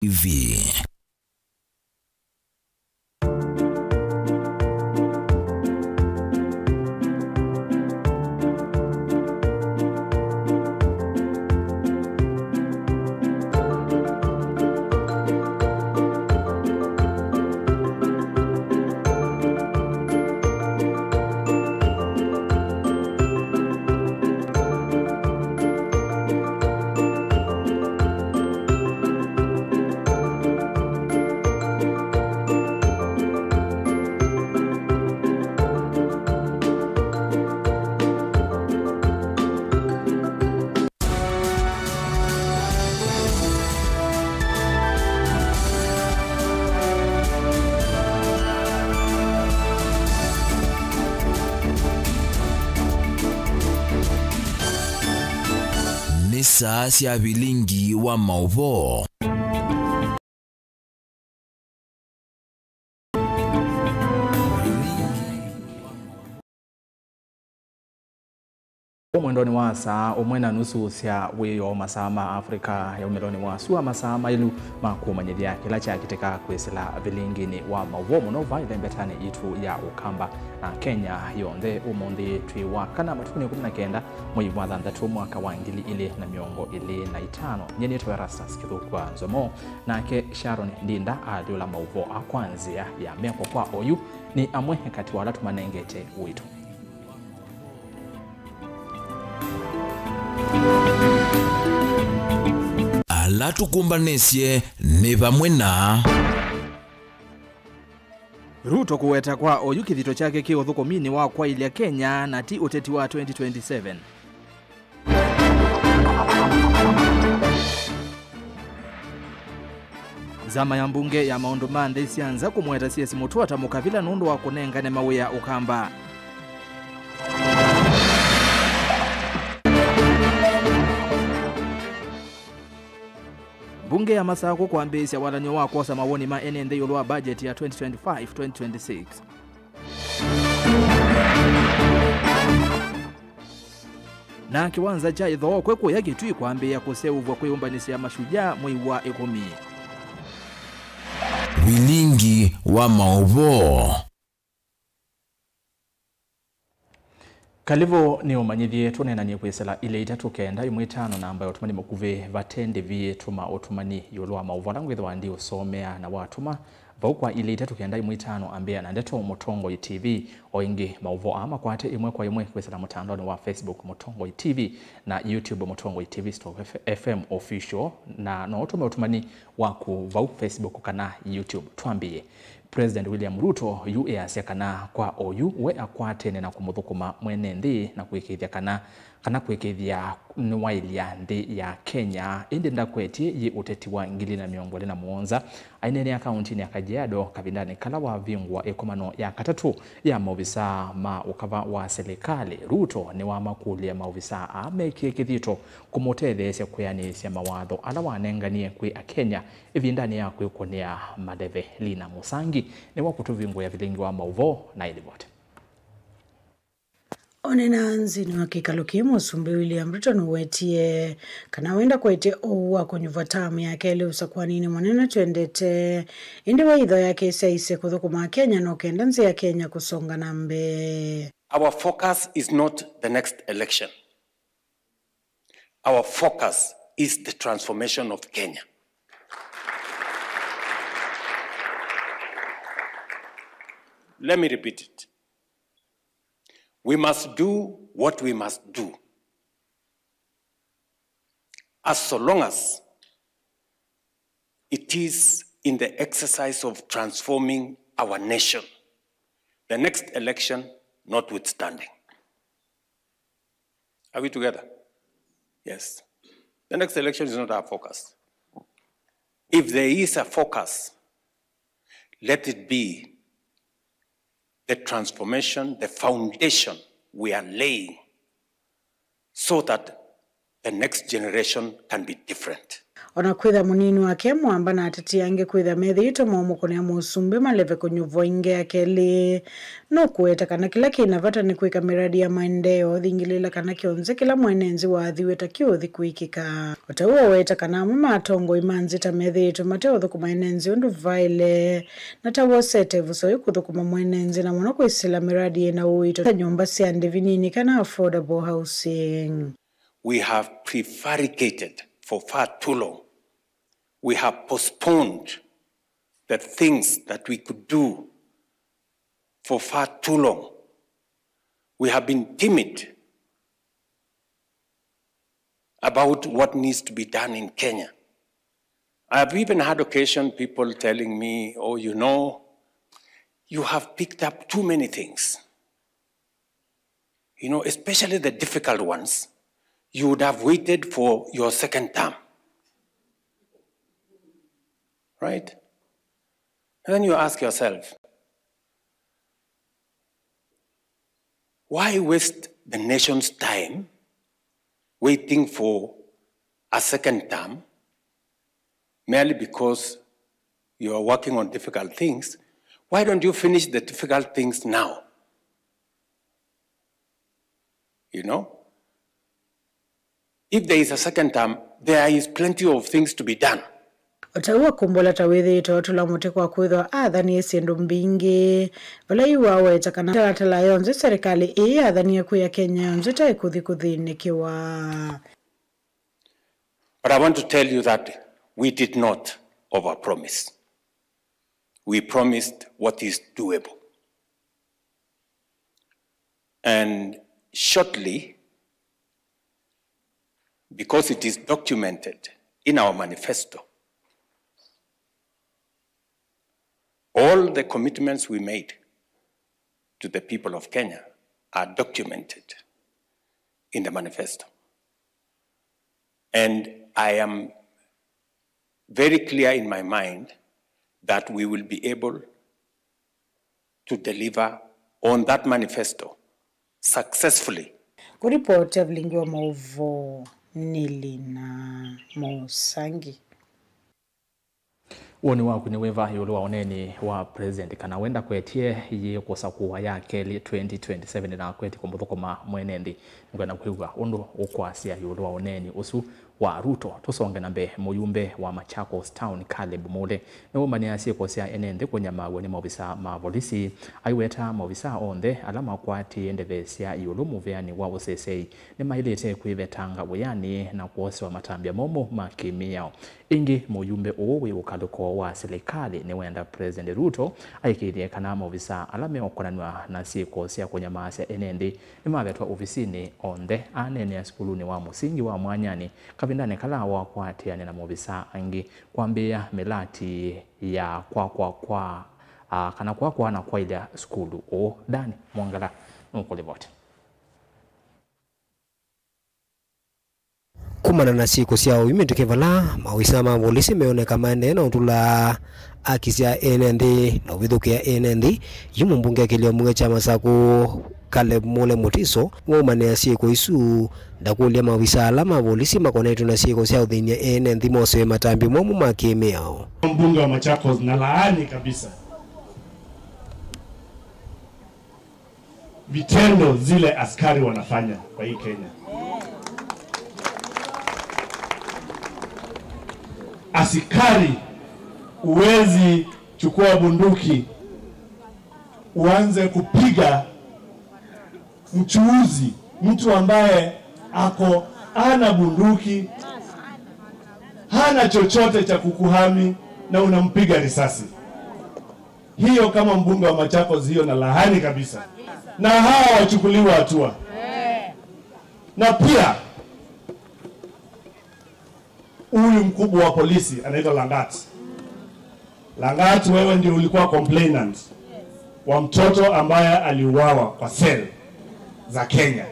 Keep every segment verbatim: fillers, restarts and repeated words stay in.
V. Nĩ saa sya vilingi wa maũvoo. Mwendonĩ wa saa ũmwe na nusu sya wĩoo, masaa ma Africa ya umĩlonĩ wa sua, masaa maĩlu ma kũmanyĩthya kĩla kyakĩtĩka kwĩsĩla vilinginĩ wa maũvoo mũno va ĩthembetanĩ yitũ ya Ũkamba na Kenya yonthe. Ũmũnthĩ twĩ wa kana, matukũ nĩ ĩkũmi na kenda, mwei wa thanthatũ, mwaka wa ngili ilĩ na mĩongo ĩlĩ na itano. Nyie nĩtawa Erastus Kĩthũkwa Nzomo, nake Sharon Ndinda alyũla maũvoo aa kwa nzĩa ya meko kwa oyu. Nĩ amwe katĩ wa ala tũmanengete ũito. Ala tũkũmbanĩsye nĩ vamwe na Ruto kũweta kwa oyu kĩthito kyake kĩ ũthũkũminĩ wa kwaĩlya Kenya na ti ũteti wa twenty twenty-seven. Nzama ya mbunge ya maũndũ ma nthĩ sya nza kũmweta C S Mutua ta mũkavila nũndũ wa kũnengane mawĩa Ũkamba. Mbunge ya Masakũ kwambĩĩsya walan'yo wa kwosa mawoni ma ene nthĩ ĩũlũ wa budget ya twenty twenty-five, twenty twenty-six. Na kĩwanza kya Ĩthookwe kũya Kitui kwambĩĩa kũseũvw'a kwĩyũmbanĩsya Mashujaa mwei wa ĩkũmi. Vilingi wa maũvoo. Kalĩvo nĩ ũmanyĩthye, tũneenanie kwĩsĩla ilĩ itatũ kenda ĩmwe itano namba ya ũtũmani mũkuvĩ vate ndĩvi. Tũma ũtũmani ĩũlũ wa maũvoo ala ngwĩthĩwa ndiũsomea, na watũma vau kwa ilĩ itatũ kenda ĩmwe itano, ambĩa na ndeto Mũtongoi T V. O ĩngĩ, maũvoo aa makwate ĩmwe kwa ĩmwe kwĩsĩla mũtandaonĩ wa Facebook Mũtongoi T V na YouTube Mũtongoi T V stroke F M Official, na no ũtũme ũtũmani waku vau Facebook kana YouTube. Twambĩĩe. President William Ruto yu easya kana kwa oyu we akwatene na kũmũthũkũma mwene nthĩ na kũĩkĩĩthya kana, kana kũĩkĩĩthya nĩwaĩlya nthĩ ya Kenya, ĩndĩ ndakwetye yĩ ũteti wa ngili na mĩongo ĩlĩ na mũonza. Aineenea kauntinĩ ya Kajiado kavindanĩ kala wavingũa ĩkomano ya katatũ ya maovisaa ma ũkava wa silikalĩ, Ruto nĩwamakũlya maovisaa aa mekĩe kĩthito kũmũtetheesya kwĩanĩĩsya mawatho ala wanenganie kwĩ Akenya ĩvindanĩ ya kwĩkũnĩa maleve. Lina Mũsangi nĩwe ũkũtũvingũĩa vilingi wa maũvoo na ĩlivoti. Onena nzĩnĩ wa kĩkalo kĩĩ, Mũsumbĩ William Ruto nũwetie kana wenda kwetya ũu wa kũnyuvwa taamu ya kelĩ ũsakwaninĩ mũnene twendete, ĩndĩ we itho yake ĩsyaĩĩsye kũthũkũma Akenya no kenda nzĩ ya Kenya kũsonga na mbee. Our focus is not the next election. Our focus is the transformation of Kenya. Let me repeat it. We must do what we must do. As so long as it is in the exercise of transforming our nation, the next election notwithstanding. Are we together? Yes. The next election is not our focus. If there is a focus, let it be the transformation, the foundation we are laying so that the next generation can be different. O na kwĩtha mũnini wake Mwamba na ateti angĩ kwĩtha methĩĩtwe maũmũkũnĩa mũsumbĩ maleve kũnyuvwa ĩngĩ ya kelĩ, nũkũweta kana kĩla kĩ na vata nĩ kwĩka mĩradi ya maendeeo ũthingĩlĩĩla kana kyonthe kĩla mwene nzĩ waathiw'e ta kĩũthi kwĩkĩka. O ta ũu aweta kana amwe ma atongoi ma nzĩ ta methĩĩtwe mate ũthũkũma ene nzĩ ũndũ vaĩle, na ta wosete ĩvuso yĩu kũthũkũma mwene nzĩ, na mũno kwĩsĩla mĩradi yĩ na ũito ta nyũmba sya ndĩvi nini kana affordable housing. We have prevaricated for far too long. We have postponed the things that we could do for far too long. We have been timid about what needs to be done in Kenya. I have even had occasion people telling me, "Oh, you know, you have picked up too many things. You know, especially the difficult ones, you would have waited for your second term." Right? And then you ask yourself, why waste the nation's time waiting for a second term merely because you are working on difficult things? Why don't you finish the difficult things now? You know? If there is a second term, there is plenty of things to be done. O ta ũu akumbũla ta wĩthĩĩtwe atũla mũtĩ kwa kwĩthwa athanie syĩndũ mbingĩ, vala yu aweta kana talatala yonthe serikali ĩĩ yathanie kwĩ Akenya yonthe ta ĩkũthi kũthĩnĩkĩwa. But I want to tell you that we did not overpromise. We promised what is doable. And shortly, because it is documented in our manifesto, all the commitments we made to the people of Kenya are documented in the manifesto. And I am very clear in my mind that we will be able to deliver on that manifesto successfully. Kũripoti ya vilingi wa maũvoo nĩ Lina Mũsangi. Woni waku nĩ wĩva ĩũlũ wa ũneeni wa President, kana wenda kwetie yĩ kũsakũwa ya kelĩ twenty twenty-seven na kweti kũmũthũkũma mwene nthĩ? Nĩngwenda kwĩw'a ũndũ ũkwasya ĩũlũ wa ũneeni ũsu wa Ruto. Tũsonge na mbee. Mũyumbe wa Machakos Town, Caleb Mule, nĩwaumanĩa syĩko sya ene nthĩ kũnyamaaw'a nĩ maovisaa ma volisi. Aiweta maovisaa onthe ala makwatĩĩe ndetheesya ĩũlũ mũveanĩ wa ũseseĩ nĩmaĩlĩte kwĩvetanga wĩanĩ na kwoswa matambya momũ ma kĩmĩao. Ĩngĩ, mũyumbe ũũ wĩ ũkalũko wa silikalĩ nĩwenda President Ruto aĩkĩĩthye kana maovisaa ala meũkonanw'a na syĩko sya kũnyamaasya ene nthĩ nĩmavetwa ovisinĩ onthe. Aneenea sukulunĩ wa mũsingi wa Mwanyanĩ kavindanĩ kala wakwatĩanĩa na maovisaa angĩ kwambĩĩa mĩlati ya kwa kwa kwa, a, kana kwa kwa na kwaĩlya sukulu ũũ. Dan Mwongela nũkũlivoti. Kumana na syĩko sya ũiminduke vala, maovisaa ma volisi meoneka maendee na ũtũla haki sya ene nthĩ na ũvithũkĩa ene nthĩ, yu mũmbunge akĩlya mbunge kya Masakũ, Caleb Mule Mutiso, waumanĩa syĩko isu, ndakũlya maovisaa ala ma volisi makonetwe na syĩko sya ũthĩny'a ene nthĩ moswe matambya momũ ma kĩmĩao. Mbunge wa Machakos, na laani kabisa vitendo zile askari wanafanya kwa hii Kenya. Askari, huwezi chukua bunduki uanze kupiga mchuuzi, mtu ambaye ako hana bunduki, hana chochote cha kukuhami, na unampiga risasi. Hiyo kama mbunge wa Machakos, hiyo na laani kabisa. Na hawa wachukuliwa hatua. Na pia huyu mkubwa wa polisi anaitwa Langat. Langat, wewe ndio ulikuwa complainant wa mtoto ambaye aliuawa kwa cell za Kenya.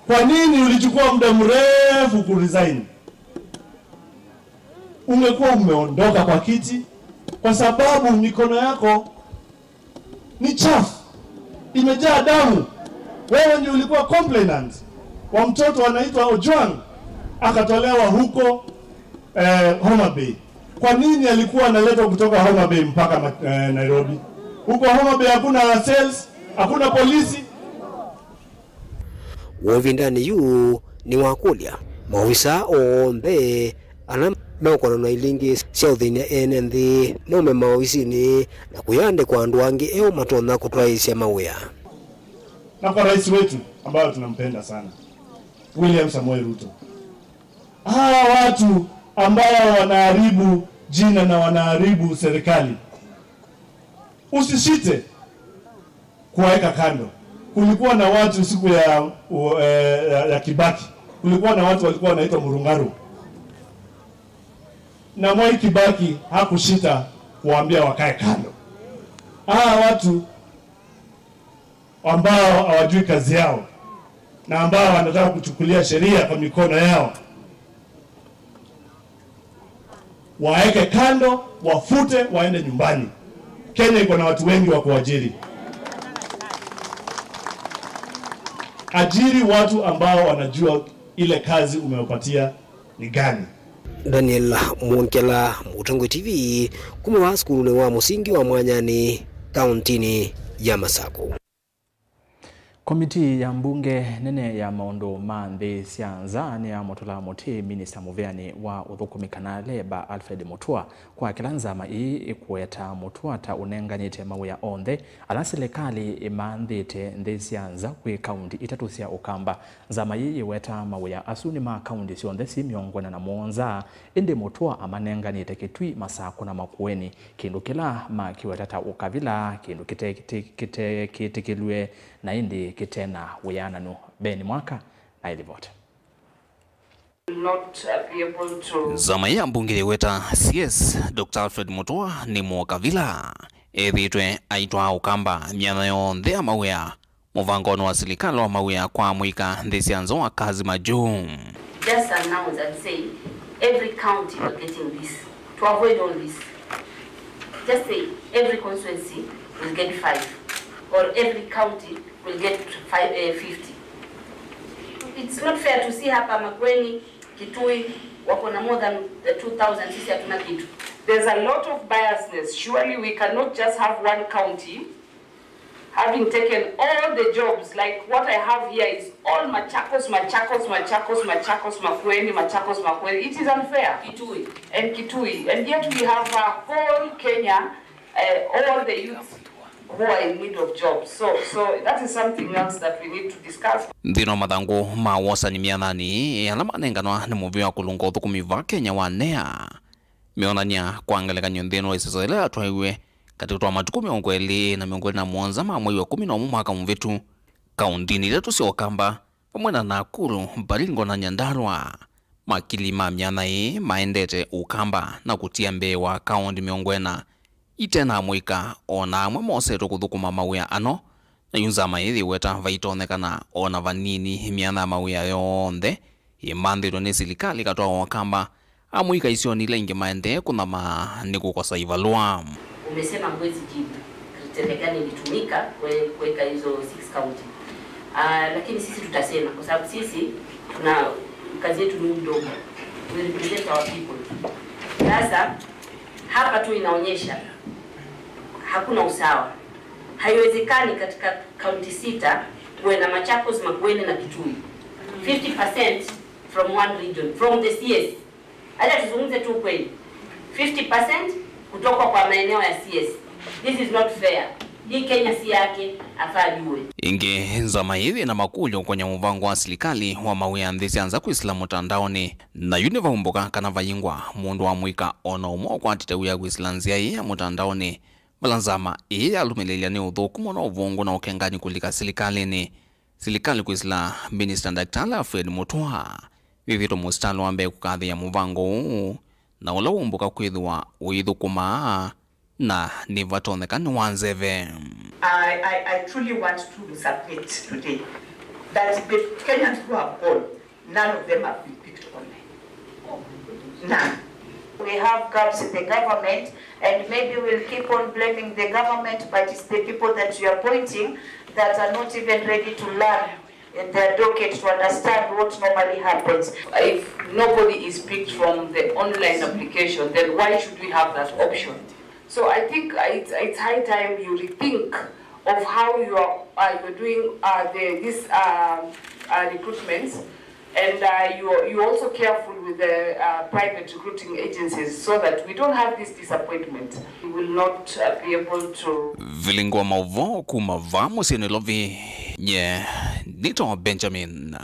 Kwa nini ulichukua muda mrefu kuresign? Ungekuwa umeondoka kwa kiti, kwa sababu mikono yako ni chafu, imejaa damu. Wewe ndio ulikuwa complainant wa mtoto anaitwa Ojwang, akatolewa huko, eh, Homa Bay. Kwa nini alikuwa analetwa kutoka Homa Bay mpaka ma- eh, Nairobi? Huko Homa Bay hakuna cells, hakuna polisi. Ũvindanĩ yu nĩwakũlya maovisaa onthe ala meũkonanwa ilingĩ sya ũthĩny'a ene nthĩ maume maovisinĩ na kũyandĩkwa andũ angĩ eũ matonya kũtwaĩĩsya mawĩa. Na kwa rais wetu ambayo tunampenda sana, William Samoei Ruto, hawa watu ambao wanaharibu jina na wanaharibu serikali, usisite kuwaweka kando. Kulikuwa na watu siku ya, u- eh, ya, ya Kibaki, kulikuwa na watu walikuwa wanaitwa Murungaru, na Mwai Kibaki hakusita kuwaambia wakae kando. Hawa watu ambao hawajui kazi yao na ambao wanataka kuchukulia sheria kwa mikono yao, waeke kando, wafute, waende nyumbani. Kenya iko na watu wengi wa kuajiri. Ajiri watu ambao wanajua ile kazi umewapatia ni gani. Daniel Mwongela, Mũtongoi T V, kuma vaa sukulunĩ wa mũsingi wa Mwanyanĩ, kauntinĩ ya Masakũ. Komitii ya mbunge nene ya maũndũ ma nthĩ sya nza nĩyamũtũla mũtĩ minista mũvĩanĩ wa ũthũkũmi kana leba Alfred Mutua kwa kĩla nzama ii ĩkũweta Mutua ta ũnenganĩte mawĩa onthe ala silikalĩ ĩmanthĩte nthĩ sya nza kwĩ kaunti itatũ sya Ũkamba. Nzama ii yĩwetaa mawĩa asu nĩ ma kaunti syonthe syĩ mĩongo ĩna na mũonza, ĩndĩ Mutua amanenganĩte Kitui, Masakũ na Makueni, kĩndũ kĩla makĩweta ta ũkavila, kĩndũ kĩte- kĩte- kĩtekĩtĩkĩlw'e na ĩndĩ kĩte na wĩananu. Ben Mwaka na ĩlivoti. Nzama ya mbunge yĩweta C S Doctor Alfred Mutua nĩ mũkavila. Ethĩĩtwe aitwaa Ũkamba myanya yonthe ya mawĩa mũvangonĩ wa silikalĩ wa mawĩa kwa amũika nthĩ sya nza wa Kazi Majuu. Just announce and say every county we're getting this to avoid all this. Just say every constituency will get five or every county will get five, eh, fifty. It's not fair to see hapa Makueni, Kitui wako na more than the two thousand, sisi hatuna kitu. There's a lot of biasness. Surely we cannot just have one county having taken all the jobs, like what I have here is all Machakos, Machakos, Machakos, Machakos, Makueni, Machakos, Makueni. It is unfair. Kitui. And Kitui. And yet we have a whole Kenya, uh, all the youths who are in need of jobs. So, so that is something else that we need to discuss. Nthĩnĩ wa mathangũ ma wosani myanyanĩ ala manenganwa nĩ mũvĩa wa kũlũnga ũthũkũmi vaa Kenya wa nea, meonany'a kwa ngelekany'o nthĩnĩ wa ĩseso yĩla yatwaiwe katĩ wa matukũ mĩongo ĩlĩ na mĩongo ĩlĩ na mũonza ma mwei wa ĩkũmi na ũmwe mwaka mũvĩtu, kauntinĩ itatũ sya Ũkamba, vamwe na Nakuru, Baringo na Nyandarua. Makili ma myanya ĩĩ maendete Ũkamba na kũtia mbee wa kaũndi mĩongo ĩna ite na amũika, o na amwe mosetwe kũthũkũma mawĩa ano, na yu nzama ĩĩ yĩweta vaitonyekana o na vanini myanya ya mawĩa yonthe ĩmanthĩtwe nĩ silikalĩ katwawa Ũkamba. Amũika isionĩ ila ingĩ maendee kũnyamaa nĩ kũkosa ivalũa. Umesema huwezi jibu criteria gani ilitumika kue- kuweka hizo six county. Ah, lakini sisi tutasema kwa sababu sisi tuna kazi yetu ni mdomo. We represent our people. Sasa hapa tu inaonyesha hakuna usawa. Haiwezekani katika kaunti sita kuwe na Machakos, Makueni na Kitui. Fifty percent from one region, from the C S. Acha tuzungumze tu ukweli. Fifty percent kutoka kwa maeneo ya C S. This is not fair. Hii Kenya si yake, afaa ajue. Ĩngĩ, nzama ĩĩ yĩ na makũlyo ũkonya mũvango wa silikalĩ wa mawĩa nthĩ sya nza kwĩsĩla mũtandaonĩ. Na yu nĩvaumbũka kana vayingwa mũndũ wa mũika o na ũmwe ũkwatĩte wĩa kwĩsĩla nzĩa ĩĩ ya mũtandaonĩ, vala nzama ĩĩ yalũmĩlĩlya nĩ ũthũku mũno, ũvũngũ na ũkengani kũlika silikalĩnĩ. Silikalĩ kwĩsĩla Minista Daktari Alfred Mutua yĩthĩtwe mũsitalĩ wa mbee kũkathĩĩa mũvango ũũ, na ũla waumbũka kwĩthĩwa ũithũkũmaa na nĩvatonyeka nĩ wa nzeve. I, I, I truly want to submit today that the Kenyans who have gone, none of them have been picked on. None. We have gaps in the government, and maybe we'll keep on blaming the government, but it's the people that you are appointing that are not even ready to learn in their docket to understand what normally happens. If nobody is picked from the online application, then why should we have that option? So I think it's, it's high time you rethink of how you are, uh, you're doing, uh, the, these, um, uh, recruitments, and, uh, you, you're also careful with the, uh, private recruiting agencies so that we don't have this disappointment. We will not, uh, be able to. Vilingo wa maũvoo kuma vaa mũsyĩ Nairobi, nye nĩtawa Benjamin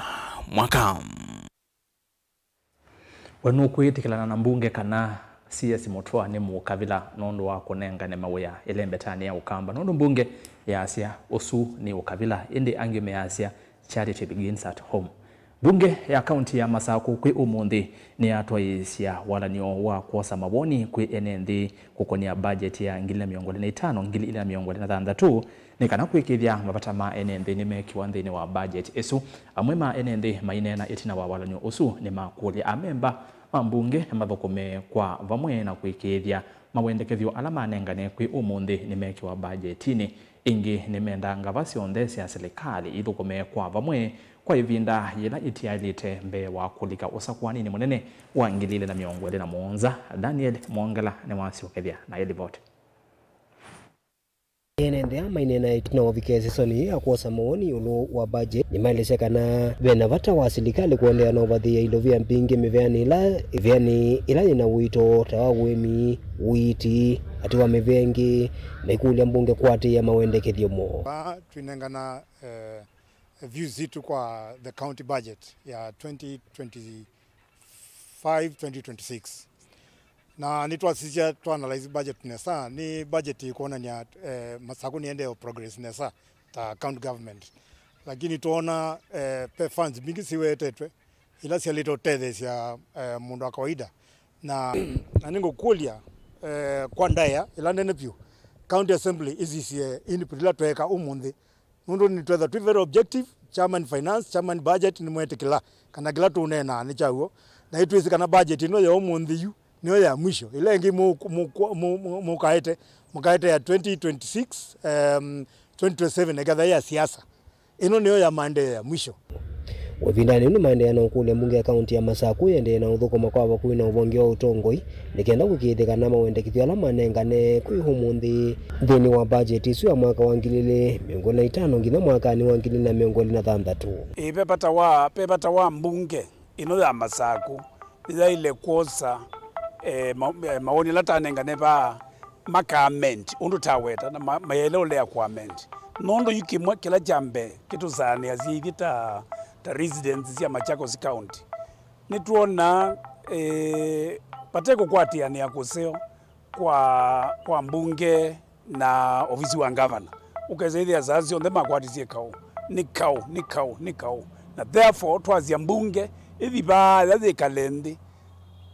Mwaka. We nũkwĩtĩkĩlana na mbunge kana C S Mutua nĩ mũkavĩla nũndũ wa kũnengane mawĩa ĩlembetanĩ ya Ũkamba? Nũndũ mbunge yaasya ũsu nĩ ũkavĩla, ĩndĩ angĩ measya charity begins at home. Mbunge ya kaunti ya Masakũ kwĩ ũmũnthĩ nĩyatwaĩĩsya walan'yo wa kwosa mawoni kwĩ ene nthĩ kũkonĩa budget ya ngili ilĩ na mĩongo ĩlĩ na itano, ngili ilĩ na mĩongo ĩlĩ na thanthatũ, nĩ kana kũĩkĩĩthya mavata ma ene nthĩ nĩmekiwa nthĩnĩ wa budget ĩsu. Amwe ma ene nthĩ maineena ĩtina wa walan'yo ũsu nĩmakũlya amemba ma mbunge mathũkũme kwa vamwe na kũĩkĩĩthya mawendekethyo ala manengane kwĩ ũmũnthĩ nĩmekiwa budgetinĩ. Ĩngĩ nĩmendaa ngava syonthe sya silikalĩ ithũkũme kwa vamwe kwa ĩvinda yĩla ĩtiaĩlĩte mbee wa kũlika ũsakũaninĩ mũnene wa ngili ilĩ na mĩongo ĩlĩ na mũonza. Daniel Mwongela nĩwasyokethya na ĩlivoti. Ene nthĩ aa maineena ĩtina wa ũvika sesoni ya kwosa mawoni ĩũlũ wa budget, nĩmaelesya kana ve na vata wa silikalĩ kũendeea na ũvathĩĩa ilovia mbingĩ mĩveanĩ ĩla, ĩveanĩ ĩla yĩ na ũito ta wa ũĩmi, ũiiti, atĩ wa mĩvea ĩngĩ, na ikũlya mbunge kũatĩĩa mawendekethyo moo. Vaa twinengana, eh, views situ kwa the county budget ya twenty twenty-five, twenty twenty-six. Na nĩtwasisya twa analyze budget nesa, nĩ budget ĩkwonany'a, eh, Masakũ nĩendee o progress nesa ta county government. Lakini twoona, eh, ve funds mbingĩ siwetetwe ila syaĩlĩte ũtetheesya, eh, mũndũ wa kawaida. Na, na nĩngũkũlya, eh, kwa ndaĩa ĩla nene vyũ, County Assembly ĩsisye input ila tweeka ũmũnthĩ. Nũndũ nĩtwetha twĩ very objective, chairman finance, chairman budget, nĩmwetĩkĩla kana kĩla tũneenaa nĩ kya w'o. Na nĩtwĩsĩ kana budget ĩno ya ũmũnthĩ yu nĩyo ya mwisho. Ĩla ĩngĩ mũ-, mũ-, mũ-, mũ-, mũkaete, mũkaete ya twenty twenty-six, um, twenty twenty-seven, ĩkethĩa ya siasa. Ĩno nĩyo ya maendeeo ya mwisho. O ĩvindanĩ yĩu nĩmaendeea na ũkũlya mbunge ya kaunti ya Masakũ ĩendee na ũthũkũma kwa vakuvĩ na ũvonge wa ũtongoi nĩ kenda kũĩkĩĩthya kana mawendekethyo ala manengane kwĩ ũmũnthĩ nthĩnĩ wa budget ĩsu ya mwaka wa ngili ilĩ mĩongo ĩlĩ na itano nginya mwakanĩ wa ngili ilĩ na mĩongo ĩlĩ na thanthatũ. Ĩĩ, ve vata wa, ve vata wa mbunge ĩno ya Masakũ nĩyaĩle kwosa, eh, ma-, eh, mawoni ala tanengane vaa maka amend ũndũ taweta, na ma-, mayaĩle ũlea kũ amend. Nũndũ yu kĩmwe kĩla kya mbee kĩtũsaanĩasya ithyĩ ta, ta residents sya Machakos County, nĩtwonaa, eh, vate kũkwatĩanĩa kũseo kwa, kwa mbunge na ovisi wa ngavana. Ũkesa ĩthĩa saa syonthe makwatisye kaũ, nĩ kaũ, nĩ kaũ, nĩ kaũ. Na therefore twasya mbunge ĩthi vaaya yĩkale nthĩ,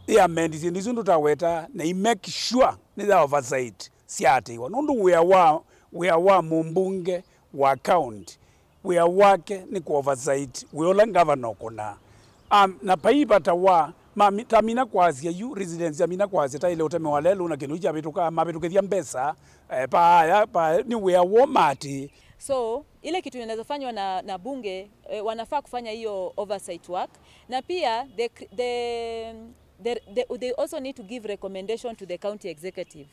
ĩamendisye syĩndũ isu ndũtaweta, na i make sure nĩ ya oversight syaatĩĩwa. Nũndũ wĩa wa, wĩa wa mũmbunge wa county, wĩa wake nĩ kũ oversight wĩa ũla ngavana ũkũnaa. Am, na vai vata wa, mami-, tamina kwasya yu, residents amina kwasya taĩle ũtemewa lelũ na kĩndũ kyavĩtũka, mavĩtũkĩthya mbesa, eh, paaya, paaya, nĩ wĩa woo maatĩĩ. So, ile kitu inaweza fanywa na, na bunge, eh, wanafaa kufanya hiyo oversight work. Na pia, the, the, the, the, they also need to give recommendation to the county executive.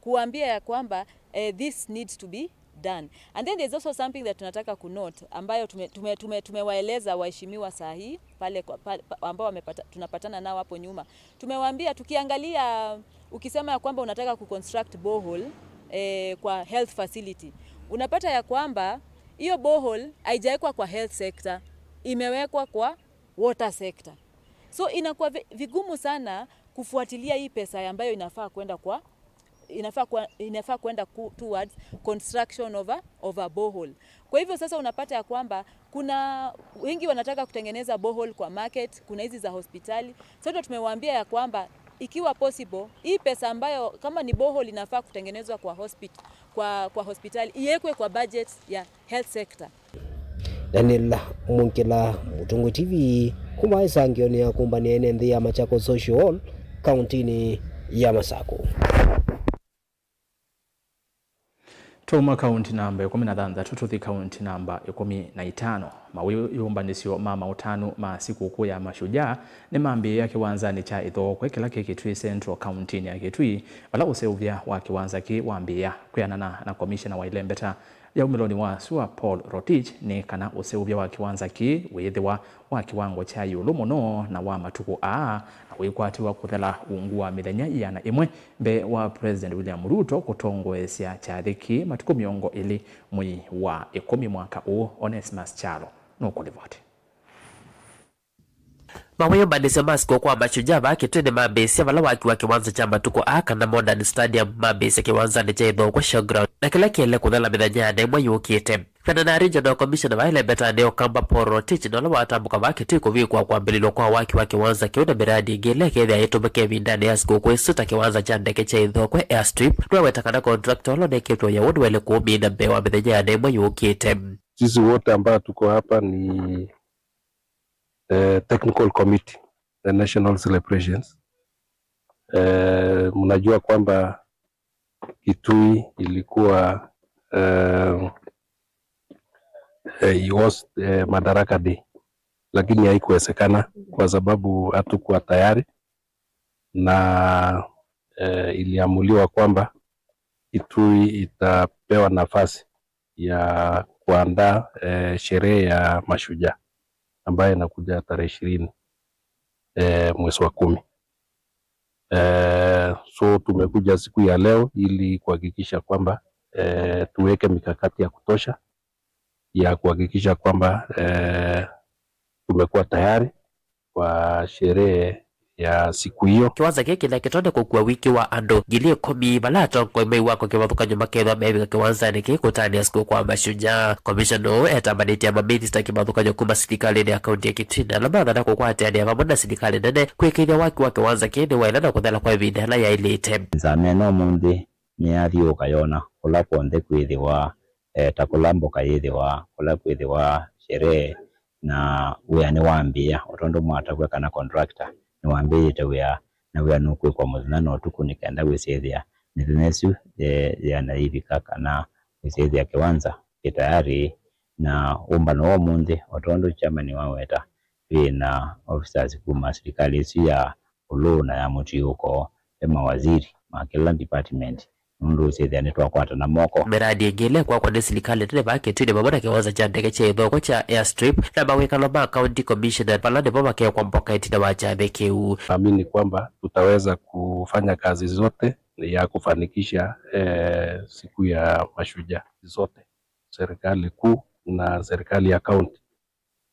Kuambia ya kwamba, eh, this needs to be done. And then there's also something that tunataka kunote, ambayo tume-, tume-, tume-, tumewaeleza waheshimiwa saa hii pale kwa, pa-, pa-, ambao wamepata-, tunapatana nao hapo nyuma. Tumewaambia, tukiangalia, ukisema ya kwamba unataka kuconstruct borehole, eh, kwa health facility, unapata ya kwamba hiyo borehole haijawekwa kwa health sector, imewekwa kwa water sector. So inakuwa vi-, vigumu sana kufuatilia hii pesa ambayo inafaa kwenda kwa, inafaa kwa, inafaa kwenda ku-, towards construction of a, of a borehole. Kwa hivyo sasa unapata ya kwamba kuna wengi wanataka kutengeneza borehole kwa market, kuna hizi za hospitali. Sasa tumewaambia ya kwamba ikiwa possible, hii pesa ambayo kama ni borehole inafaa kutengenezwa kwa hospit-, kwa, kwa hospitali, iwekwe kwa budget ya health sector. Daniel Mwongela, Mũtongoi T V, kuma ĩsangĩonĩ ya kũmbanĩa ene nthĩ ya Machakos Social Hall, kauntinĩ ya Masakũ. Twauma kaunti namba ĩkũmi na thanthatũ tũthi kaunti namba ĩkũmi na itano. Mawĩyũmbanĩsyo ma maũtanu ma sikũkũ ya Mashujaa nĩmambĩĩa kĩwanzanĩ kya Ĩthookwe kĩla kĩ Kitui Central kauntinĩ ya Kitui, vala ũseũvya wa kĩwanza kĩĩ wambĩĩa. Kwĩanana na komishena wa ilembeta ya umĩlonĩ wa sua Paul Rotich, nĩ kana ũseũvya wa kĩwanza kĩĩ wĩĩthĩwa wa kĩwango kya ĩũlũ mũno na wa matukũ aa, na wĩkwatĩwa kũthela ungu wa mĩthenya ĩana ĩmwe mbee wa President William Ruto kũtongoesya kyathĩ kĩĩ matukũ mĩongo ĩlĩ mwei wa ĩkũmi mwaka ũũ. Onesmus Kyalo nũkũlivoti. Mawĩyũmbanĩsyo ma sikũkũ wa Mashujaa vaa Kitui nĩmambĩĩsya vala waki wa kĩwanza kya matukũ aa kana Modern Stadium mambĩĩsya kĩwanzanĩ kya Ĩthookwe Showground, na kĩla kĩele kũthela mĩthenya ya ĩana ĩmwe yũkĩte. Kwĩanana na Regional Commissioner wa ilembeta nĩ Ũkamba Paul Rotich, na ũla watambũka vaa Kitui kũvĩkũa kwambĩlĩlwa kwa waki wa kĩwanza kĩu na mĩradi ĩngĩ ĩla ĩkethĩa ĩtũmĩka ĩvindanĩ ya sikũkũ ĩsu ta kĩwanza kya ndeke kya Ĩthookwe Airstrip, nĩwaweta kana contractor ũla ũnengetwe ũya ũũ nĩwaĩle kũũmina mbee wa mĩthenya ya ĩana ĩmwe yũkĩte. Sisi wote ambao tuko hapa ni, eh, technical committee, the national celebrations. Eh, mnajua kwamba Kitui ilikuwa, eh, eh, it was, eh, Madaraka Day, lakini haikuwezekana kwa sababu hatukuwa tayari, na, eh, iliamuliwa kwamba Kitui itapewa nafasi ya kuandaa, eh, sherehe ya Mashujaa ambayo inakuja tarehe ishirini, eh, mwezi wa kumi. Eh, so tumekuja siku ya leo ili kuhakikisha kwamba, eh, tuweke mikakati ya kutosha ya kuhakikisha kwamba, eh, tumekuwa tayari kwa sherehe ya siku hiyo. Kĩwanza kĩĩ kĩnengetwe nĩ kũkua wingĩ wa andũ ngili ĩkũmi, vala atongoi ma iwango kĩvathũkany'o makethwa meevika kĩwanzanĩ kĩĩ kũtanĩa sikũkũ wa Mashujaa. Komishona ũũ etambanĩtye maminista kĩvathũkany'o kuma silikalĩnĩ ya kaunti ya Kitui na ala mathana kũkwatĩanĩa vamwe na silikalĩ nene kwĩkĩĩthya waki wa kĩwanza kĩĩ nĩwaĩle na kũthela kwa ĩvinda yĩla yaĩlĩte. Nzameno ũmũnthĩ nĩyathiũũka yona kũla kw'onthe kwĩthĩwa, eh, ta kũla mboka yĩthĩwa, kũla kwĩthĩwa sherehe, na wĩa nĩwambĩĩa, o tondũ mwatavw'a kana contractor nĩwambĩĩte wĩa, na wĩa nũkwĩkwa mũthenya na ũtukũ nĩ kenda wĩsyĩthĩa mĩthenya ĩsu, eh, yĩana yĩivika kana wĩsyĩthĩa kĩwanza kĩ tayari. Na ũmbano wa ũmũnthĩ, o tondũ chairman waweta, twĩ na officers kuma silikalĩ ĩsu ya ũlũũ na ya mũtiũko, ve mawaziri ma kĩla department, nũndũ ũsyĩthĩa nĩtwakwatana moko. Mĩradi ĩngĩ ĩla ĩkwakwa nĩ silikalĩ nene vaa Kitui nĩ vamwe na kĩwanza kya ndeke kya Ĩthookwe kya Airstrip na mawĩkalo ma County Commissioner, vala nĩvo vakekwa mboka ĩtina wa kyathĩ kĩu. Naamini kwamba tutaweza kufanya kazi zote ya kufanikisha, eh, siku ya Mashujaa zote, serikali kuu na serikali ya county.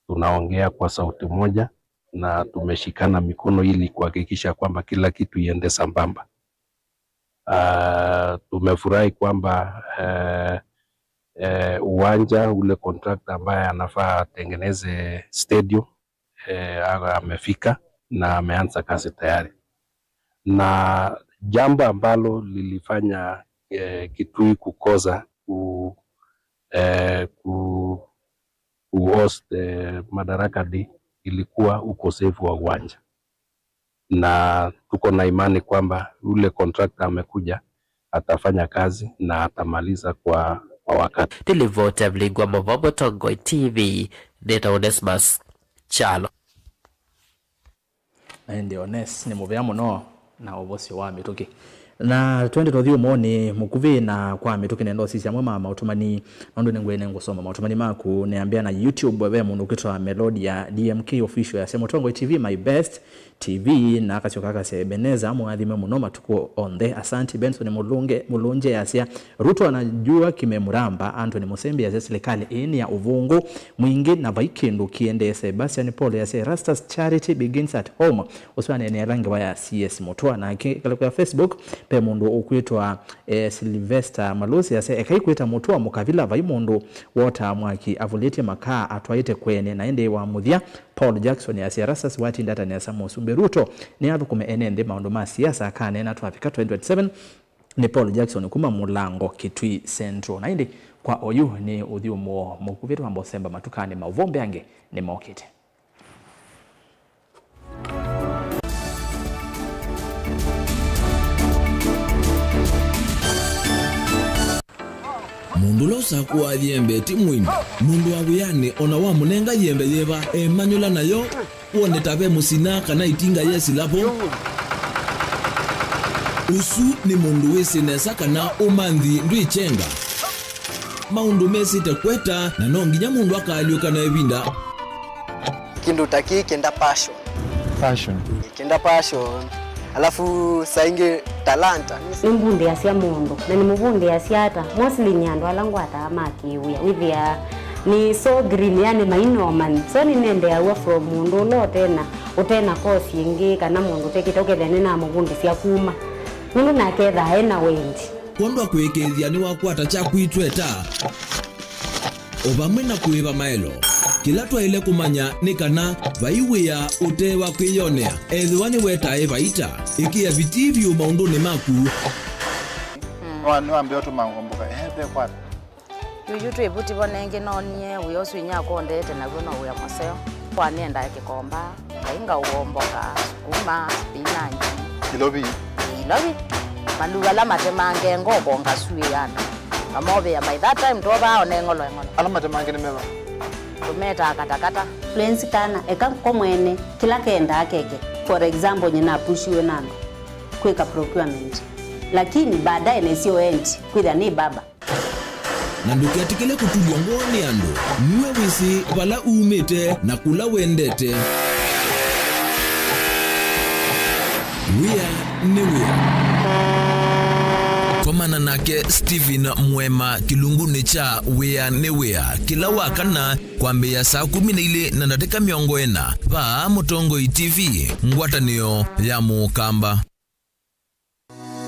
Tunaongea kwa sauti moja na tumeshikana mikono ili kuhakikisha kwamba kila kitu iende sambamba. Ah, tumefurahi kwamba, eh, eh, uwanja ule contractor ambaye anafaa atengeneze stadium, eh, amefika na ameanza kazi tayari. Na jambo ambalo lilifanya, eh, Kitui kukosa ku-, eh, ku-, kuhost, eh, Madaraka Day ilikuwa ukosefu wa uwanja, na tuko na imani kwamba yule contractor amekuja atafanya kazi na atamaliza kwa, kwa wakati. Nĩ livoti ya Mlingwa Mavovo, Tongoi T V, nĩtawa Onesmus Kyalo. Na ĩndĩ Ones nĩ mũvea mũno na ũvosyo wa mĩtũkĩ. Na twende tũthi ũmoni mũkuvĩ na kwa mĩtũkĩ, nenda ũsisya amwe ma maũtũmani, nũndũ nĩngwene ngũsoma maũtũmani maku. Nĩambĩa na YouTube, ve mũndũ ũkwĩtwa Melodia D M K Official yasya, Mũtongoi T V, my best T V, na akasyoka akasya, Ebeneza, amũathime mũno matukũ onthe. Asanti. Benson Mulunge, Mulunje yasya, Ruto anajua kimemramba. Anthony Musembi yasya, serikali ĩĩ nĩ ya ũvũngũ mwingĩ na vai kĩndũ kĩendee. Sebastian Paul yasya, Erastus, charity begins at home. Ũsu aneenea ala ngewa ya C S Mutua. Nake ngalĩko ya Facebook, ve mũndũ ũkwĩtwa, eh, Sylvester Malusi yasya, ekai kwĩta Mutua mũkavila, vai mũndũ wotaa mwaki avulĩtye makaa atwaĩte kwene. Na ĩndĩ wa mũthya, Paul Jackson yasya, Erastus watinda atanĩasa Mũsumbĩ Ruto nĩathũkũme ene nthĩ maũndũ ma siasa akaneena twavika twenty twenty-seven. Nĩ Paul Jackson kuma Mũlango, Kitui Central. Na ĩndĩ kwa oyu nĩ ũthyũmũo mũkuvĩ, twamba ũsemba matukanĩ ma ũvoo, mbeange nĩmokĩte. Mũndũ ũla ũsakũaa yembe ti mũimbi. Mũndũ wa wĩanĩ o na wamũnenga yembe yĩva, emanyũla nayo, wone ta ve mũsina kana ĩtinga yesĩla vo. Ũsu nĩ mũndũ wĩsĩ nesa kana ũmanthi ndwĩkyenga. Maũndũ mesĩte kweta, na no nginya mũndũ akaalyũka na ĩvinda. Kĩndũ ta kĩĩ kĩenda passion. Passion. Kĩenda passion. Alafu saa ingĩ talanta. Nĩmbundĩasya mũndũ, na nĩmũvundĩasya ata? Mostly nĩ andũ ala ngwataa ma kĩwĩa. Wĩthĩaa nĩ so green, yani mainomani. So nĩnendeaw'a from mũndũ ũla ũtena, ũtena course ĩngĩ, kana mũndũ ũtekĩte, ũkethĩa nĩnamũvundĩsya kuma. Nũndũ nake ethaa ena wendi. Kwondwa kũĩkĩĩthya nĩwakwata kyaku itweta, o vamwe na kũĩva maelo. Kĩla twaĩle kũmanya nĩ kana vai wĩa ũte wa kwĩyonea, ethĩwa nĩwetae vaita. Ĩkĩa vitii vyũ maũndũnĩ maku. Nĩwa- nĩwambĩa ũtũma ngomboka, ehe, vekwata. Yuyu twĩ vuti vo nengĩ noonie wĩa ũsu inyakwa ũndeete naw'o no wĩa mũseo. Kwa nĩendaa kĩkomba, ngai ngaũomboka, sukuma, spinach. Ilovi. Ilovi. Maluu ala matemange ngoko ngasuĩana. Ngamovĩa by that time twovaa one ng'olo eng'olo. Ala matemange nĩ meva? Tũmetaa katakata. Fluency kana eka ko mwene kĩla kendaa keke. For example, nyina apushiwe na andũ kwĩka procurement. Lakini baadaye nesio endi kwĩthĩa nĩ baba. Na ndũketĩkĩle kũtulw'a ngoo nĩ andũ. Nue wĩsĩ vala umĩte na kũla wendete. Wĩa nĩ wĩa. Komana nake Stephen Mwema kĩlungunĩ kya Wĩa nĩ Wĩa kĩla wa kana kwambĩĩa saa kũmi na ilĩ na ndatĩka mĩongo ĩna vaa Mũtongoi T V, ngwatanĩo ya Mũkamba.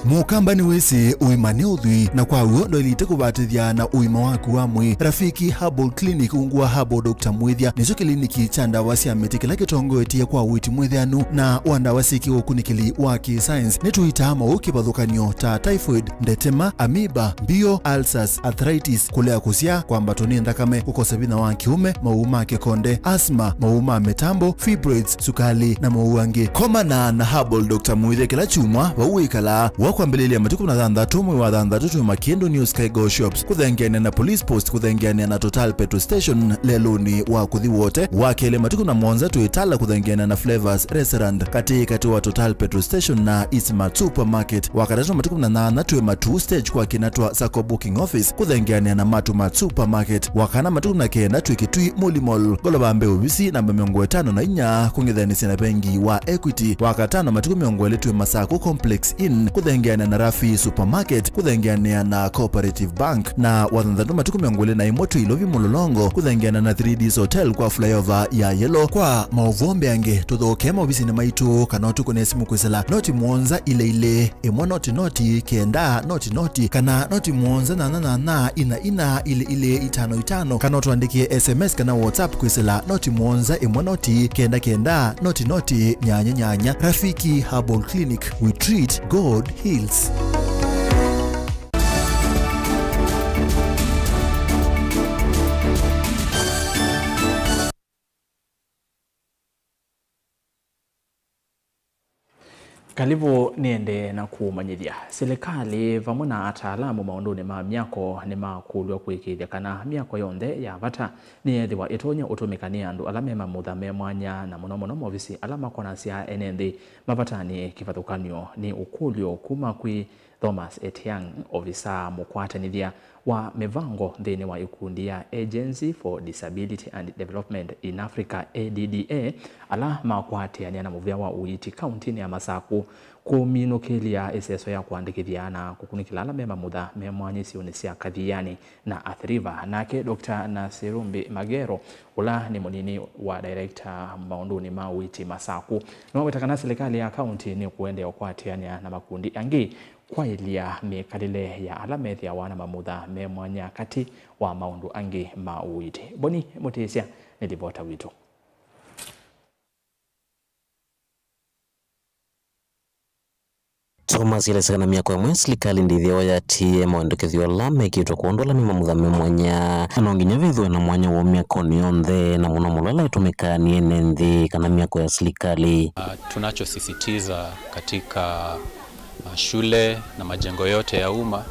Mũkamba nĩwĩsĩ ũima nĩ ũthwii, na kwa w'o ndwaĩlĩte kũvatĩthya na ũima waku wa mwĩĩ. Rafiki Herbal Clinic ungu wa Herbal Doctor Mwĩthya nĩkyo kĩliniki kya ndawa sya mĩtĩ kĩla kĩtongoetye kwa ũiiti mwĩthĩanu na wa ndawa syĩ kĩũkunĩkĩli wa kĩ-science. Nĩtũitaa maũũ kĩvathũkany'o ta typhoid, ndetema, amoeba, mbio, ulcers, arthritis, kũlea kũsyaa, kwambatwa nĩ nthakame, kũkosa vinya wa kĩũme, maũũ ma kĩkonde, asthma, maũũ ma mĩtambo, fibroids, sukali, na maũũ angĩ. Komana na Herbal Doctor Mwĩthya kĩla kyumwa vau wĩkalaa. Wa kwambĩlĩlya matukũ na thanthatũ mwei wa thanthatũ twĩ Makĩndũ New Sky Go Shops, kũthengeanĩa na Police Post, kũthengeanĩa na Total Petrol Station lelũnĩ wa kũthi Wote. Wa kelĩ matukũ na mũonza twĩ Tala, kũthengeanĩa na Flavors Restaurant, katĩ katĩ wa Total Petrol Station na Eastmart Supermarket. Wa katatũ matukũ na nyanya twĩ Matuu Stage kwa kĩna twa Sacco Booking Office, kũthengeanĩa na Matumart Supermarket. Wa kana matukũ na kenda twĩ Kitui Muli Mall, ngolova mbee ovisi namba mĩongo ĩtano na inya, kũng'ethanĩsya na vengi wa Equity. Wa katano matukũ mĩongo ĩlĩ twĩ Masaku Complex Inn, kũthengeanĩa na Rafi Supermarket, kũthengeanĩa na Cooperative Bank. Na wa thanthatũ matukũ mĩongo ĩlĩ na ĩmwe twĩ Ilovi Mũlolongo, kũthengeanĩa na three Ds Hotel kwa flyover ya Yellow. Kwa maũvoo mbeange, tũthokee maovisinĩ maitũ kana ũtũkũne simũ kwĩsĩla noti mũonza ilĩ ilĩ ĩmwe noti noti kenda noti noti, kana noti mũonza nyanya nyanya ina ina ilĩ ilĩ itano itano, kana ũtũandĩkĩe S M S kana WhatsApp kwĩsĩla noti mũonza ĩmwe noti kenda kenda noti noti nyanya nyanya. Rafiki Herbal Clinic, we treat, God heals. Kalivũ nĩendee na kũmanyĩthya. Silikalĩ vamwe na ataalamu maũndũnĩ ma myako nĩmakũlw'a kũĩkĩĩthya kana myako yonthe ya vata nĩyeethĩwa ĩtonya ũtũmĩka nĩ andũ ala me mamutha me mwanya, na mũno mũno maovisi ala makonasya ene nthĩ mavatanĩ. Kĩvathũkany'o nĩ ũkũlyo kuma kwĩ Thomas Etiang, ovisaa mũkwatanĩthya wa mĩvango nthĩnĩ wa ĩkundi ya Agency for Disability and Development in Africa, A D D A, ala makwatĩanĩa na mũvĩa wa ũiiti kauntinĩ ya Masaku kũminũkĩlya ĩseso ya kũandĩkĩthya na kũkunĩkĩla ala me mamutha me mwanya isionĩ sya Kathiani na Athi River. Nake Doctor Nasirumbi Magero, ũla nĩ mũnini wa director maũndũnĩ ma ũiiti Masaku, nĩwaweta kana silikalĩ ya kaunti nĩkũendeea ũkwatĩanĩa na makundi angĩ kwaĩlya mĩkalĩle ya ala methĩawa na mamutha me mwanya, katĩ wa maũndũ angĩ ma ũiiti. Boni Mũtĩsya nĩ livota witũ. Thomas elesya kana myako ĩmwe silikalĩ ndĩthĩawa yatiie maendekethyo ala mekĩtwe kwondũ ala me mamutha me mwanya, na no nginya vethĩwe na mwanya woo myakonĩ yonthe, na mũno mũno ala ĩtũmĩkaa nĩ ene nthĩ kana myako ya silikalĩ. Ah, tunachosisitiza katika, ah, shule na majengo yote ya umma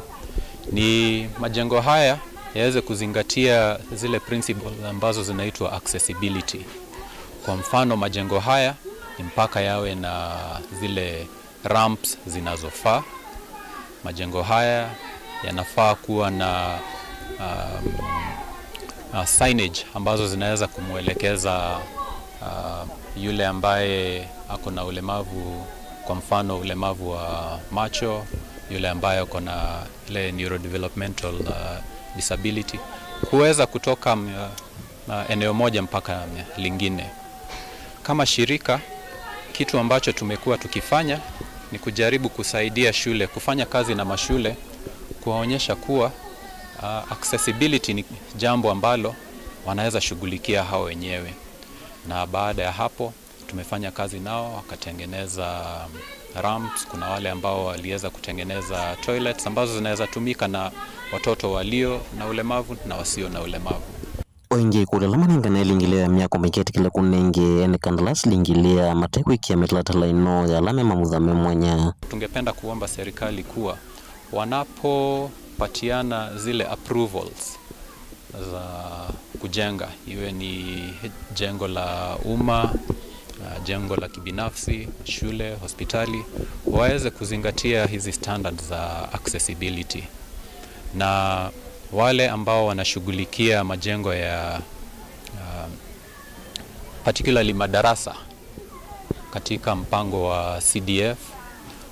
ni majengo haya yaweze kuzingatia zile principles ambazo zinaitwa accessibility. Kwa mfano, majengo haya ni mpaka yawe na zile ramps zinazofaa. Majengo haya yanafaa kuwa na, um, uh, signage ambazo zinaweza kumwelekeza, uh, yule ambaye ako na ulemavu, kwa mfano ulemavu wa macho, yule ambaye ako na ile neurodevelopmental, uh, disability, kuweza kutoka, um, uh, eneo moja mpaka lingine. Kama shirika, kitu ambacho tumekuwa tukifanya ni kujaribu kusaidia shule, kufanya kazi na mashule, kuwaonyesha kuwa, uh, accessibility ni jambo ambalo wanaweza shughulikia hao wenyewe. Na baada ya hapo, tumefanya kazi nao, wakatengeneza ramps. Kuna wale ambao waliweza kutengeneza toilets ambazo zinaweza tumika na watoto walio na ulemavu na wasio na ulemavu. O ĩngĩ, ĩkũlyo ala manengane ĩlingĩlĩo ya myako maiketĩkĩle kũnenge ene kandalasi ĩlingĩlĩo ya mate kwĩkĩa mĩtalatala ĩno ya ala me mamutha me mwanya. Tungependa kuomba serikali kuwa wanapopatiana zile approvals za kujenga, iwe ni jengo la umma, uh, jengo la kibinafsi, shule, hospitali, waweze kuzingatia hizi standards za accessibility. Na wale ambao wanashughulikia majengo ya, uh, particularly madarasa katika mpango wa C D F,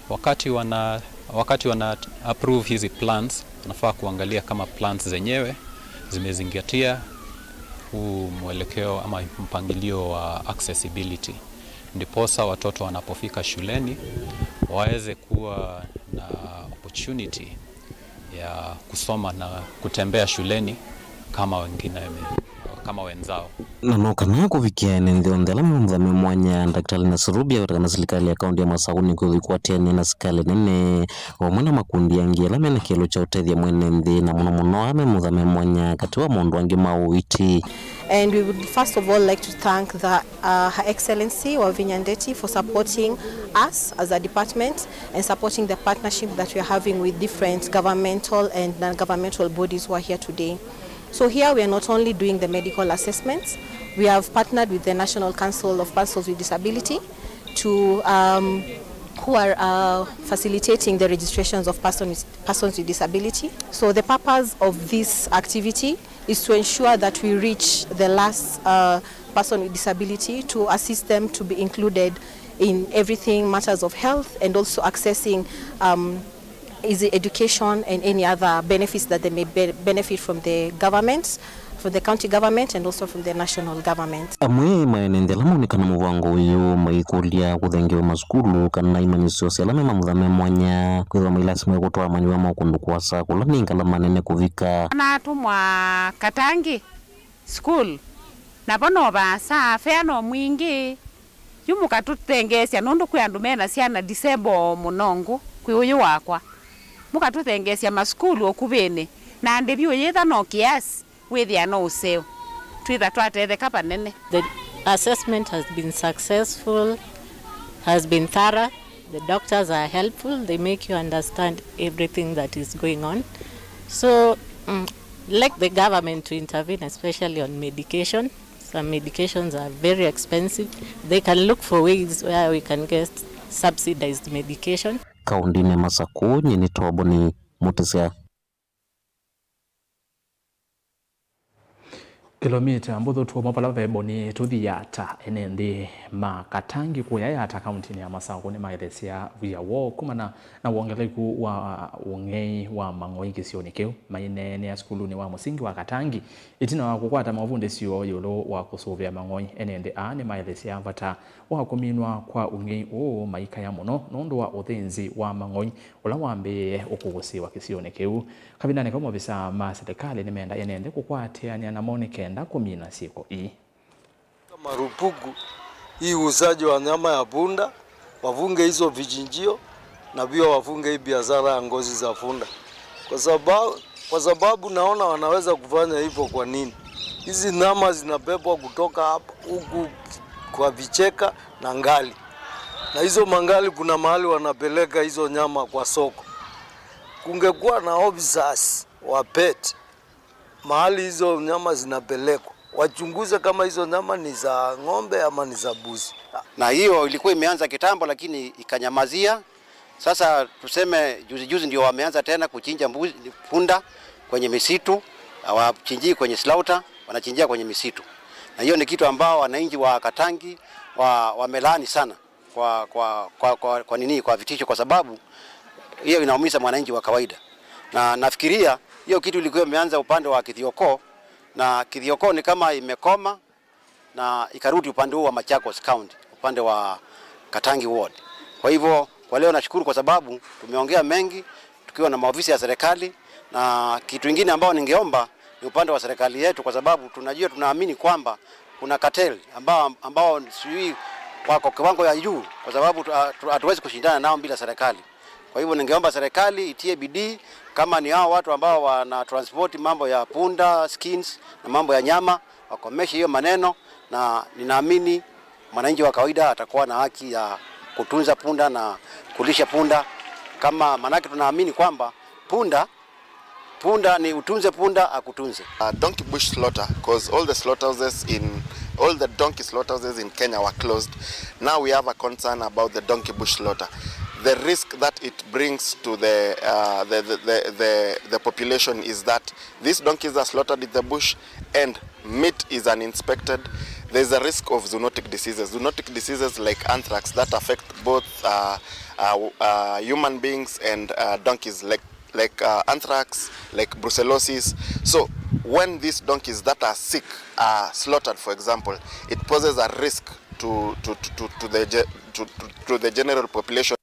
wakati wana, wakati wana approve hizi plans, wanafaa kuangalia kama plans zenyewe zimezingatia huu mwelekeo ama mpangilio wa accessibility. Ndiposa watoto wanapofika shuleni waweze kuwa na opportunity ya kusoma na kutembea shuleni kama wengine, kama wenzao. Na no kana kũvikĩa ene nthĩ onthe ala me mamutha me mwanya, Daktari Nasser Ruby aweta kana silikalĩ ya kaunti ya Masaku nĩkwĩthĩwa ĩkwatĩanĩa na sikalĩ nene vamwe na makundi angĩ ala mena kĩelo kya ũtethya mwene nthĩ, na mũno mũno ala me mamutha me mwanya katĩ wa maũndũ angĩ ma ũiiti. And we would first of all like to thank the, uh, Her Excellency Wavinya Ndeti for supporting us as a department and supporting the partnership that we are having with different governmental and non-governmental bodies who are here today. So here we are not only doing the medical assessments, we have partnered with the National Council of Persons with Disability to, um, who are, uh, facilitating the registrations of persons, persons with disability. So the purpose of this activity is to ensure that we reach the last, uh, person with disability to assist them to be included in everything, matters of health, and also accessing, um, easy education and any other benefits that they may be-, benefit from the government, from the county government, and also from the national government. Amwe ma ene nthĩ ala maũnĩka na mũvango ũyũ maikũlya kũthengewa masukulu kana imanyĩsyo sya ala me mamutha me mwanya kwĩthĩwa mailasimĩwe kũtwaa amanyĩw'a moo kũndũ kũasa kũla nĩ ngalama nene kũvika. Natũmwa Katangi School, navo no vaasa, fea no mwingĩ. Yu mũkatũthengeesya nũndũ kwĩ andũ mena syana disable mũno ngũ kwĩ ũyũ wakwa. Mũkatũthengeesya masukulu ũkuvĩnĩ, na ndĩvi ũyĩtha no kiasi wĩthĩa no ũseo. Twĩtha twatetheka vanene. The assessment has been successful, has been thorough. The doctors are helpful, they make you understand everything that is going on. So, mm, like the government to intervene, especially on medication. Some medications are very expensive. They can look for ways where we can get subsidized medication. Kaũndĩnĩ ya Masaku, nyie nĩ Toboni Mũtĩsya. Kĩlomita mbũthũ twoma vala ve Boni tũthi Yata. Ene nthĩ ma Katangi kũya Yata kaũntĩnĩ ya Masaku nĩmaelesya wia woo kumana na wongeleku wa ũng'ei wa mang'oi kĩsionĩ kĩu. Maineenea sukulunĩ wa mũsingi wa Katangi ĩtina wa kũkwata mavundĩsyo ĩũlũ wa kũsũvĩa mang'oi. Ene nthĩ aa nĩmaelesya vata wa kũminwa kwa ũng'ei ũũ, maikaya mũno nũndũ wa ũthĩnzi wa mang'oi ũla wambĩĩe ũkũgũsĩwa kĩsionĩ kĩu. Kavindanĩ kau, maovisaa ma silikalĩ nĩmenda ene nthĩ kũkwatĩanĩa namo nĩ kenda kũmina syĩko ii. Marupuku hii uuzaji wa nyama ya punda, wafunge hizo vichinjio na pia wafunge hii biashara ya ngozi za punda. Kwa sababu, kwa sababu naona wanaweza kufanya hivyo. Kwa nini? Hizi nyama zinabebwa kutoka hapa huku kwa vicheka na ngali. Na hizo mangali kuna mahali wanapeleka hizo nyama kwa soko. Kungekuwa na officers wa pet, Mahali hizo nyama zinapelekwa, wachunguze kama hizo nyama ni za ng'ombe ama ni za mbuzi. Na hiyo ilikuwa imeanza kitambo, lakini ikanyamazia. Sasa tuseme juzi juzi ndio wameanza tena kuchinja mbuzi, punda kwenye misitu, hawachinjii kwenye slaughter, wanachinjia kwenye misitu. Na hiyo ni kitu ambao wananchi wa Katangi wa, wamelaani sana kwa, kwa, kwa, kwa, kwa nini, kwa vitisho, kwa sababu hiyo inaumiza mwananchi wa kawaida. Na nafikiria hiyo kitu ilikuwa imeanza upande wa Kithioko, na Kithioko ni kama imekoma na ikarudi upande huu wa Machakos County, upande wa Katangi Ward. Kwa hivyo kwa leo nashukuru kwa sababu tumeongea mengi tukiwa na maofisa ya serikali, na kitu ingine ambao ningeomba ni upande wa serikali yetu, kwa sababu tunajua, tunaamini kwamba kuna cartel ambao, ambao sijui wako kiwango ya juu, kwa sababu tu- hatu- hatuwezi kushindana nao bila serikali. Kwa hivyo ningeomba serikali itie bidii, kama ni hao watu ambao wana transport mambo ya punda, skins na mambo ya nyama, wakomeshe hiyo maneno, na ninaamini mwananchi wa kawaida atakuwa na haki ya kutunza punda na kulisha punda, kama manake tunaamini kwamba punda punda ni utunze punda akutunze. Uh, donkey bush slaughter, because all the slaughterhouses in all the donkey slaughterhouses in Kenya were closed. Now we have a concern about the donkey bush slaughter. The risk that it brings to the, uh, the, the, the, the, the population is that these donkeys are slaughtered in the bush and meat is uninspected. There's a risk of zoonotic diseases. Zoonotic diseases like anthrax that affect both uh, uh, uh, human beings and uh, donkeys, like like uh, anthrax, like brucellosis. So when these donkeys that are sick are slaughtered, for example, it poses a risk to, to, to, to, to, the, ge- to, to, to the general population.